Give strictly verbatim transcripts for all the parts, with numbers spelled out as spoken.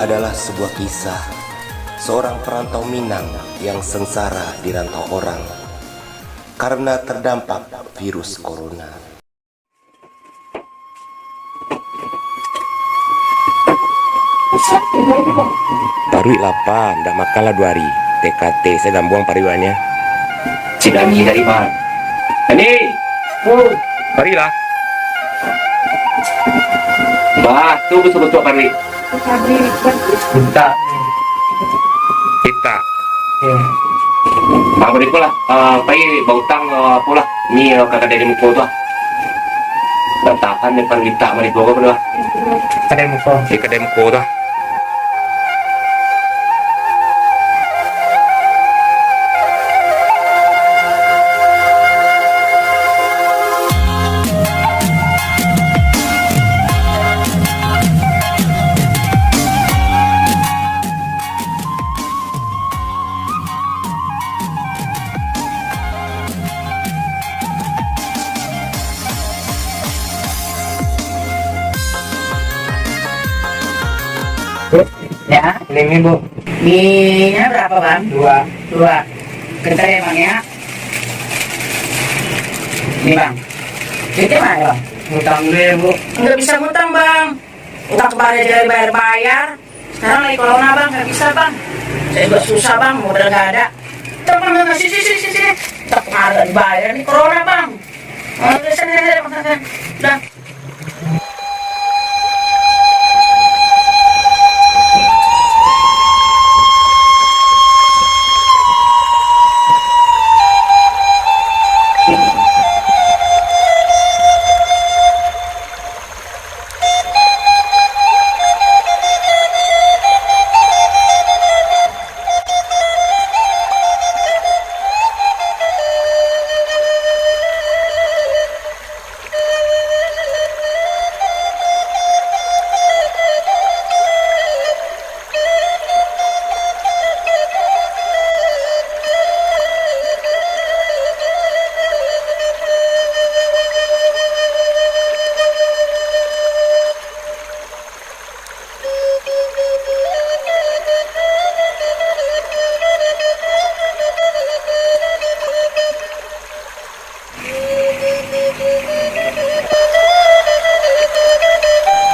adalah sebuah kisah seorang perantau Minang yang sengsara di rantau orang karena terdampak virus corona. Paruik lapa, ndak makan lah duo ari. T K T sajo gambuang paruik awaknyo. Cik Dani dari ma? Dani! Marilah. Bah, tu batua-batua paruik. Mintak. Mintak. Bang, bari ko lah, ah, pai bautang, ah, apo lah, ni, ah, ka kadai di muko tu lah. Dak tahan dek paruik mintak mari ko lah. Kadai muko. Di kadai muko tu lah. Ya, lima ribu. Minyak berapa, Bang? Dua. Dua. Bentar ya, Bang, ya. Ini, Bang. Duitnya mana, Bang? Ngutang dulu ya, Bu. Nggak bisa ngutang, Bang. Utang kemarin aja bayar-bayar. Sekarang lagi corona, Bang, nggak bisa, Bang. Saya juga susah, Bang, modal nggak ada. Udah, Bang, nggak, sini, sini, sini, sini. Tetap harus bayar nih corona, Bang. Oh, udah, sini, sini, sini, Bang, sini, sini. Udah.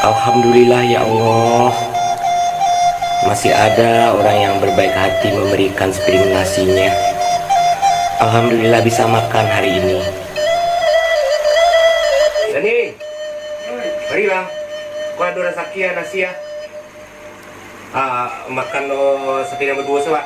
Alhamdulillah, ya Allah, masih ada orang yang berbaik hati memberikan sepiring nasinya. Alhamdulillah, bisa makan hari ini. Dani, marilah. Ko ado rasaki, ah, nasi, ah. Ah, makan lo sapi nomor duo se, Pak.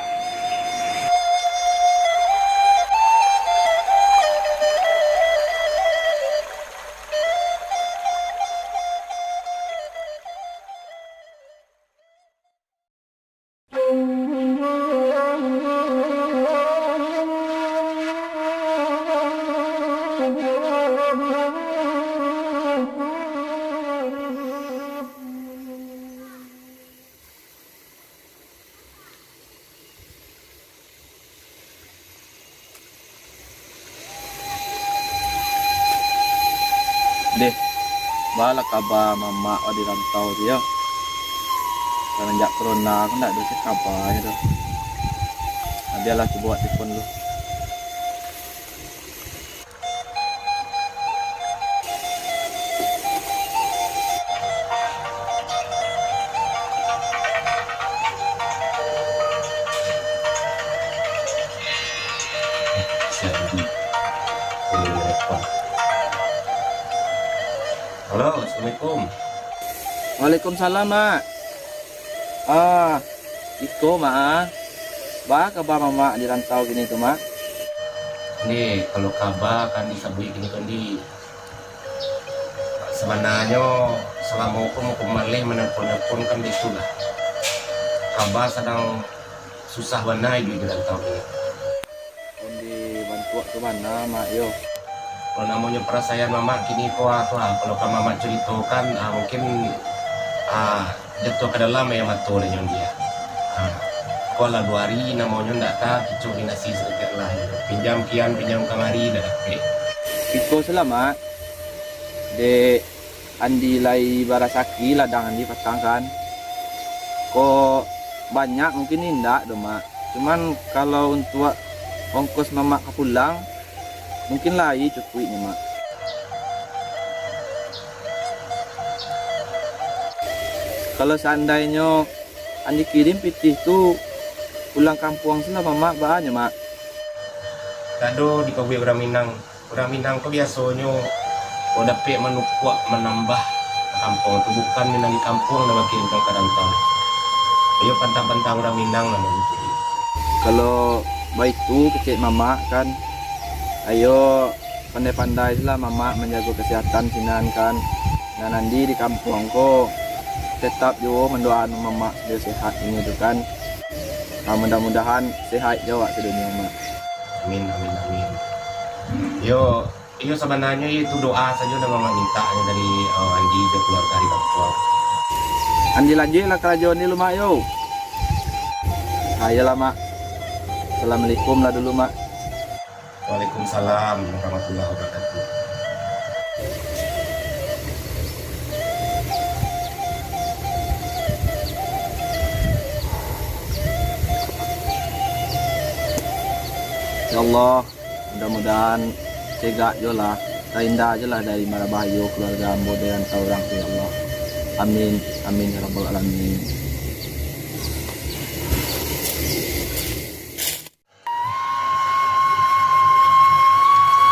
Deh, baa lah kaba mamak di rantau tu yo? Samanjak corona ko ndak ado se kabanyo doh. Nah, bialah, cubo wak telepon dulu. Halo, assalamualaikum. Waalaikumsalam, Mak. Ah, iko, Mak, ah. Baa kaba mamak di rantau kini tu, Mak? Ni, kalau kaba kan disabuik kini kan di, sabananyo, salamo ko mako maleh manelpon-nelpon kan biaso lah. Kaba sadang susah bana iduik di rantau ko. Pun dibantuak tu bana, Mak, yo. Kalau namonyo parasaian mamak kini ko, ah, tu, ah, kalau ka mamak curitokan, ah, mungkin, ah, jatuah ka dalam aia mato lah nyo dia. Ah, ko lah duo ari namonyo ndak ka kicok di nasi saketek lah. Pinjam kian, pinjam kamari, ndak dapek. Iko salamak, dek Andi lai barasaki ladang Andi patang kan. Kok banyak mungkin indak doh, Mak. Cuman kalau untuak ongkos Mamak ka pulang, mungkin lai cukuiknyo, Mak. Kalau seandainyo Andi kirim pitih tu pulang kampuang, salah Mamak, baa nyo, Mak? Kado dipabuek urang Minang. Urang Minang ko biasonyo, kok dapek manukuak manambah ka kampuang tu, bukan Minang di kampuang nan bakirim ka rantau. Iyo pantang-pantang urang Minang nan bagitu. Kalau baitu kecek Mamak kan, ayo pandai-pandai lah Mamak manjago kasehatan sinan kan. Nan Andi di kampuang ko tetap juo mandoakan Mamak supayo sehat inyo tu kan. Ah, mudah-mudahan sehat jo awak sadonyo, Mak. Amin, amin, amin. Yo, iyo sabananyo itu doa sajo nan Mamak mintak nyo dari, eh, Andi jo keluarga di kampuang. Andi lanjuiklah karajo Andi lu, Mak, yo. Ah, iyolah, Mak. Assalamualaikum lah dulu, Mak. Waalaikumsalam warahmatullahi wabarakatuh. Ya Allah, mudah-mudahan cegak jo lah, tahinda jo lah dari mara bahayo keluarga ambo dari rantau urang tu, ya Allah. Amin, amin, ya rabbal alamin.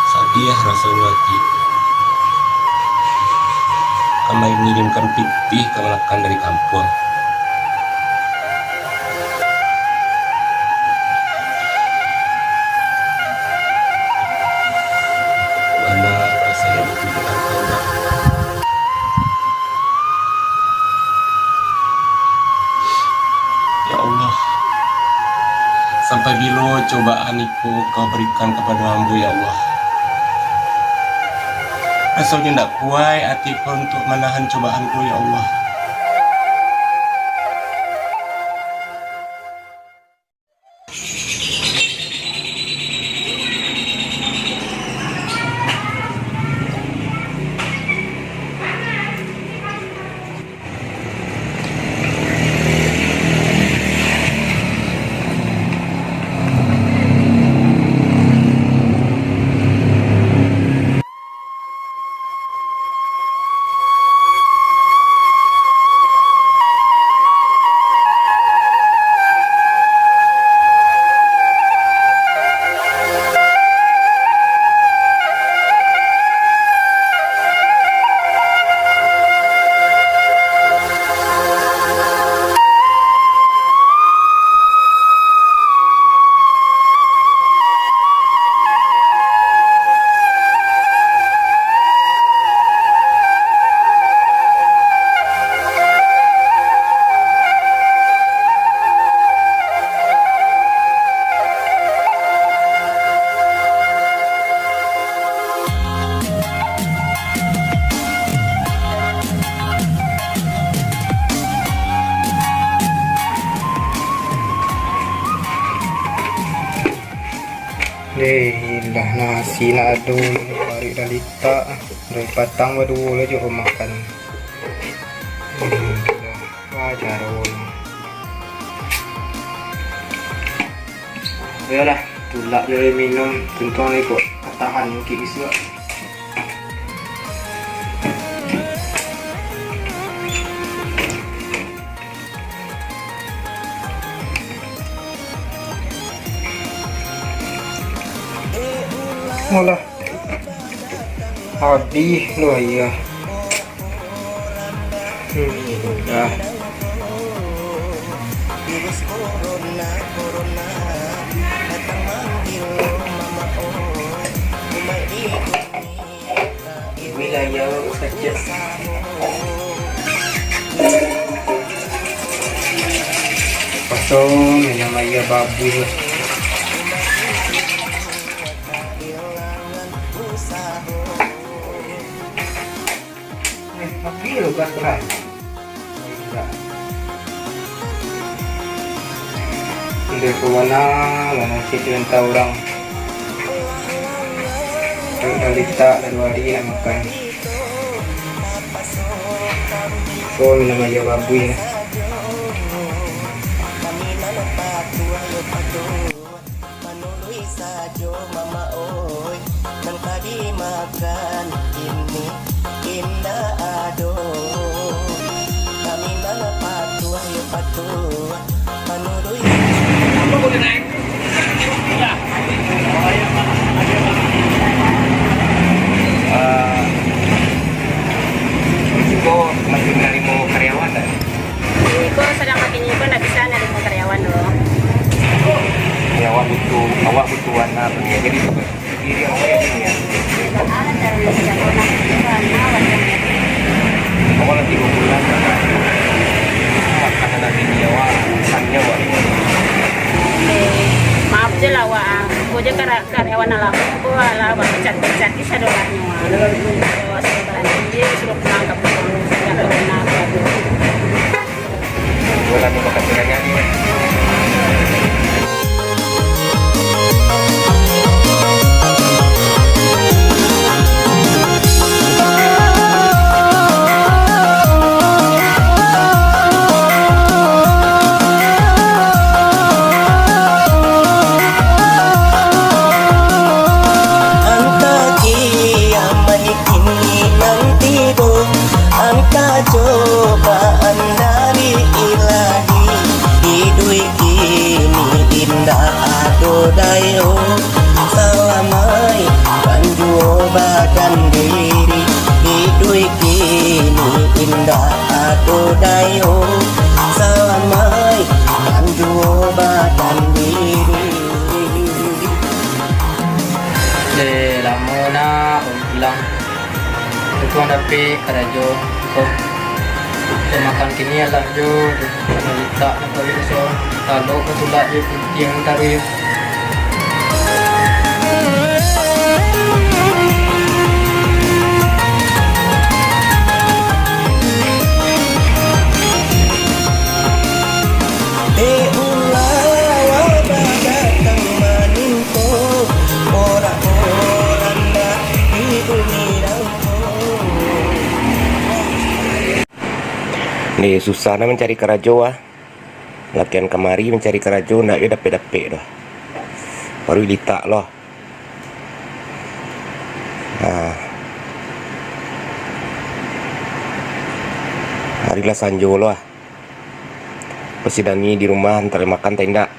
Sadiah rasonyo ati, ka mangirimkan pitih kamanakan dari kampuang. Bana rasonyo ati di kampuang. Ya Allah, sampai bilo cobaan iko Kau barikan kapado ambo, ya Allah? Rasonyo indak kuaik ati ko untuak manahan cobaan ko, ya Allah. Deh, ilah nasi nak ado, paruik dah litak, dari patang baduo lah jo makan. Hmm, itulah. Wah, caro ni. Iyolah, tulak jo minum, tuntuang lagi kok katahan mungkin bisuak. Alah. Habis lu aia. Hmm, dah. Wilayah kecil. Kosong, yang aia babuih. Eh, tapi lo gas keras. Udah ke mana, mana situ yang tahu orang. Kalau dah letak, dah dua hari nak makan. So, minum aia babuih lah. Patuah, manuruik sajo mama oi, nan ka dimakan kini indak ado. Kami nan patuah yo patuah, manuruik. Eh, Iko masih manarimo karyawan, tak? Iko sadang bakini iko ndak bisa narimo karyawan doh. Ya, awak butuh, awak butuh warna tu ni. Jadi, diri awak yang ini ya. Awak lagi dua bulan, makanan dari ini awak, urusannya awak ini. Maaf je lah, awak. Aku je karyawan nan lamo ko, alah, awak cacik-cacik sadolahnyo. Awak sudah baranti, sudah pulang ka pulang. Tidak pernah. Angka kiamat kini nan tibo, angka cobaan dari Ilahi. Iduik kini indak ado dayo, salamaik kan juo badan diri. Iduik kini indak ado dayo, salamaik kan juo badan diri. Deh, lamo nak pulang. Untuang dapek karajo ko. Cari makan kini alah jo. Kalau litak nak kawin so, talok batulak jo, puntiang taruih. Dek ulah wabah datang manimpo, porak-porak ndak di bumi dangko. Ni susah nah mancari karajo ah. Lakian kamari mancari karajo, ndak jo dapek-dapek doh. Baru litak loh. Nah. Hari lah sanjo lo ah. Basi Dani di rumah, antari makan ta indak?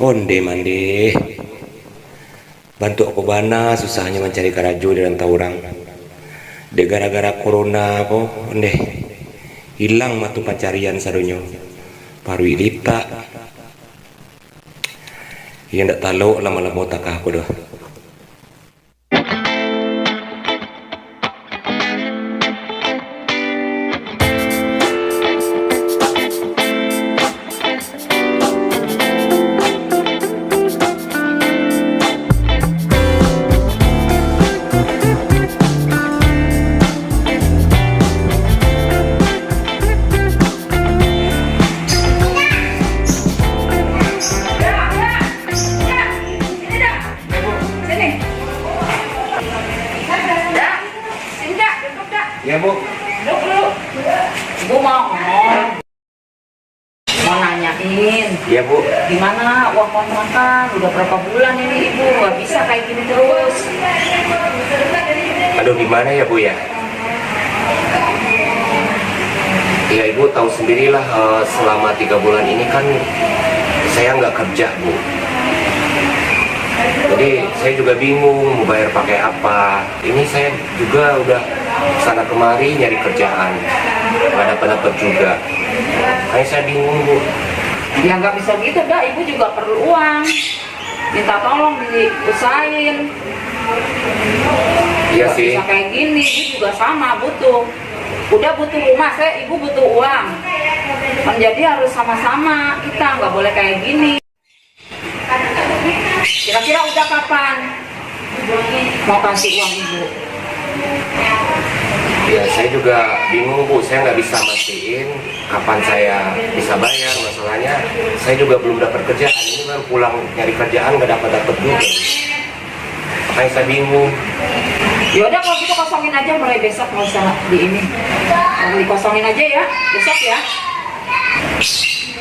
Onde mande. Bantuak ko bana susahnyo mancari karajo di rantau urang. Dek gara-gara corona ko, ondeh, ilang mah tu pancarian sadonyo. Paruik litak. Iyo ndak talok lamo-lamo takah ko doh. Sini. Dah. Sini, Kak. Duduk, Kak. Ya, Bu. Duduk dulu. Ibu mau ngomong. Mau nanyain. Iya, Bu. Gimana uang kontrakan? Udah berapa bulan ini, Ibu? Nggak bisa kayak gini terus. Aduh, gimana ya, Bu, ya? Ya, Ibu tahu sendirilah, eh, selama tiga bulan ini kan saya nggak kerja, Bu. Jadi, saya juga bingung mau bayar pakai apa. Ini saya juga udah sana kemari nyari kerjaan, nggak dapat-dapat juga. Makanya saya bingung, Bu. Ya, nggak bisa gitu, Dak. Ibu juga perlu uang. Minta tolong diusahain. Iya sih. Nggak bisa kayak gini, ibu juga sama butuh. Udah butuh rumah, saya, ibu butuh uang. Kan jadi harus sama-sama, kita nggak boleh kayak gini. Kira-kira udah kapan mau kasih uang ibu? Ya, saya juga bingung, Bu. Saya nggak bisa mastiin kapan saya bisa bayar. Masalahnya, saya juga belum dapat kerjaan. Ini baru pulang nyari kerjaan, nggak dapat-dapat juga. Makanya saya bingung. Ya udah, kalau gitu kosongin aja mulai besok, nggak usah di ini. Dikosongin aja ya, besok ya.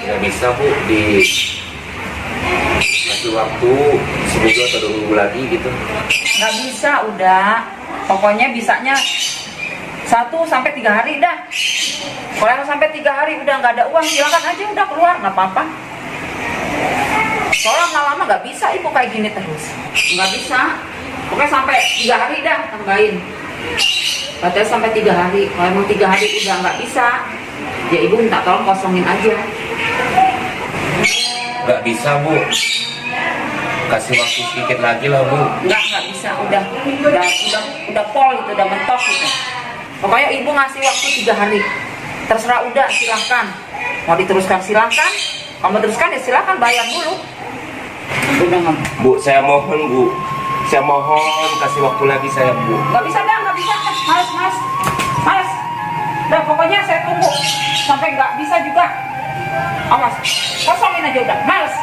Nggak bisa, Bu, di kasih waktu seminggu atau dua minggu lagi gitu. Nggak bisa, udah. Pokoknya bisanya satu sampai tiga hari dah. Kalau emang sampai tiga hari udah nggak ada uang, silakan aja udah keluar, nggak apa-apa. Soalnya lama-lama nggak bisa ibu kayak gini terus. Nggak bisa. Pokoknya sampai tiga hari dah tambahin. Katanya sampai tiga hari. Kalau emang tiga hari udah nggak bisa, ya ibu minta tolong kosongin aja. Nggak bisa, Bu. Kasih waktu sedikit lagi lah, Bu. Nggak, nggak bisa. Udah, udah, udah, udah pol gitu, udah mentok gitu. Pokoknya ibu ngasih waktu tiga hari. Terserah udah, silahkan. Mau diteruskan silahkan. Kalau mau teruskan ya silahkan bayar dulu. Udah nggak? Bu, saya mohon, Bu. Saya mohon kasih waktu lagi saya, Bu. Nggak bisa dah, nggak bisa. Males, males. Males. Udah, pokoknya saya tunggu sampai nggak bisa juga. Awas, kosongin aja udah. Males.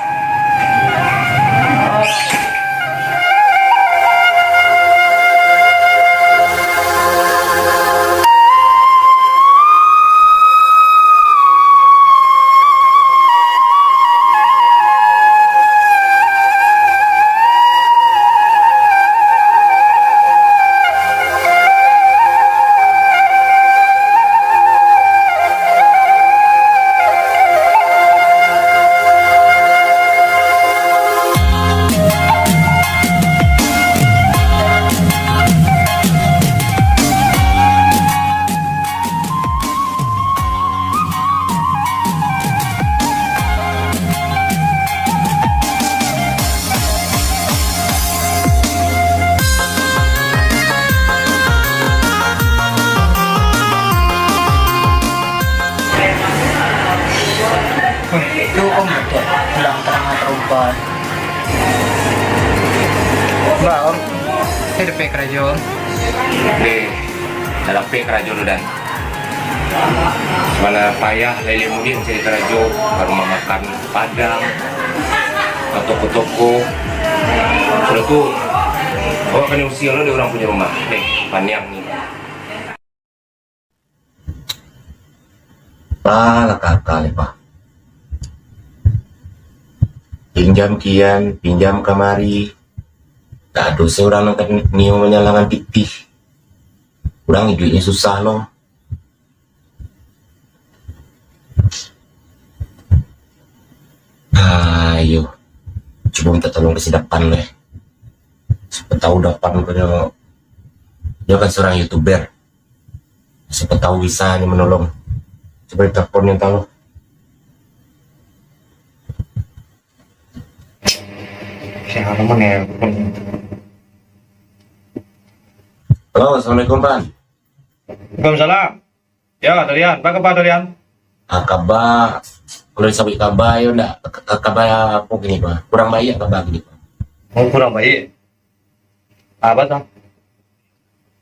Weh, itu Om Butet pulang tangah tarumpal. Ba, Om, saya dapek karajo, Om. Deh, dah dapek karajo lu, Dan. Mana payah lah ilia mudiak mancari karajo, ka rumah makan Padang, ka toko-toko. Sudah tu, awak kanai usia lo di urang punyo rumah. Deh, paniang ni. Alah, kakak ni, Pak. Pinjam kian, pinjam kamari. Tak ado se urang nan ka nio manyalangan pitih. Urang iduiknyo susah lo. Ayo, cubo minta tolong ka si Dapan deh. Siapa tahu Dapan punyo, dia kan seorang YouTuber. Siapa tahu bisa ni menolong. Coba ditelepon yang tahu. Siapa nomor ni? Halo, assalamualaikum, Pan. Waalaikumsalam. Ya, Dorian. Apa kabar, Dorian? Ah, kabar. Kalau disabuik kabar, yo ndak. Ka-, kabar apa gini, Pak? Kurang baik kabar gini, Pak. Oh, kurang baik. Apa tu?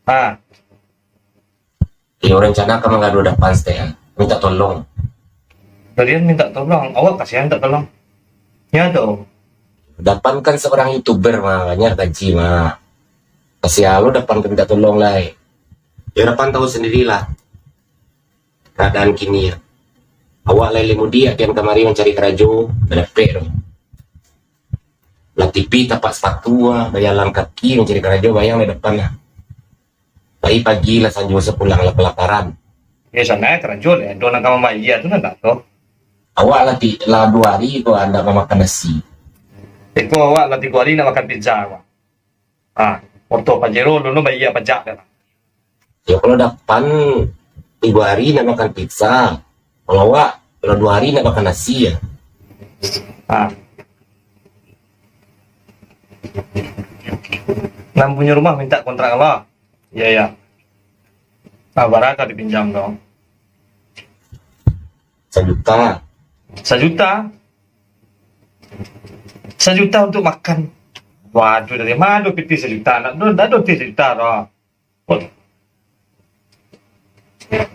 Ah. Yo, rencana ka mangadu Dapan setia. Minta tolong. Dorian minta tolong. Awak kasihan minta tolong. Ya, tu. Dapan kan seorang YouTuber, mah. Banyak gaji, mah. Kasihan lo Dapan ka minta tolong, lai. Yo, Dapan tahu sendirilah keadaan kini. Awak lai limo di apian kamari mancari karajo, badapek tu. Lah tipi tapak sepatu, ah, bajalan kaki mancari karajo, bayang lah Dapan lah. Pagi-pagi lah sanjo sapulang lah kalaparan. Eh, sanai karajo lah, ado nan ka mambayia tu nan dak tu. Awak lah ti-, lah dua hari tu ndak mamakan nasi. Iko awak lah tigo hari ndak makan pizza awak. Ah, oto Pajero dulu bayia pajak dah. Yo, kalau Dapan tigo hari ndak makan pizza, kalau awak lah dua hari ndak makan nasi ya. Ah. Nan punyo rumah minta kontrak lah. Ya, ya. Ah, bara ka dipinjam dong. Sajuta. Sajuta? Sajuta untuk makan. Waduh, dari mana pitih sajuta? Ndak ado, ndak ado pitih sajuta doh.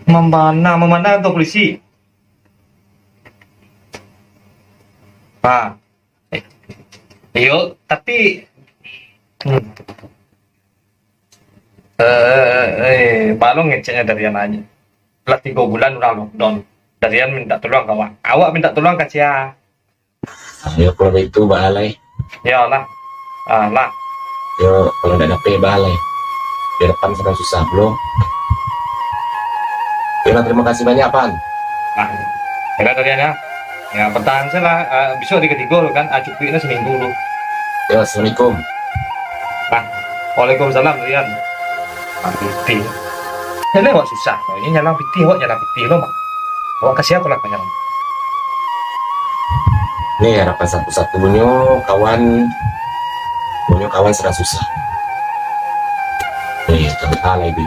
Mambana, mambana kantor polisi. Ha. Eh, iyo, tapi, hmm. Eh, eh, eh, balong ngeceknya Darian aja. Lah tigo bulan urang lockdown. Darian minta tolong ka awak. Awak minta tolong ka sia? Yo, kalau baitu, baa lai. Yo lah. Ah, lah. Yo, kalau ndak dapek, baa lai. Di depan sadang susah pulo. Yo lah, terima kasih banyak, Pan. Ah, yo lah, Darian, yo. Yo, batahan sajolah. Ah, bisuak hari katigo tu kan, ah, cukuiknyo saminggu tu. Yo, assalamualaikum. Ah, waalaikumsalam, Darian. Ah, pitih. Jadi awak susah. Ini nyalang pitih, awak nyalang pitih lo, Mak. Awak ka sia lah panjang. Ni harapan satu-satunyo kawan, punyo kawan sadang susah. Ni, contoh lah itu.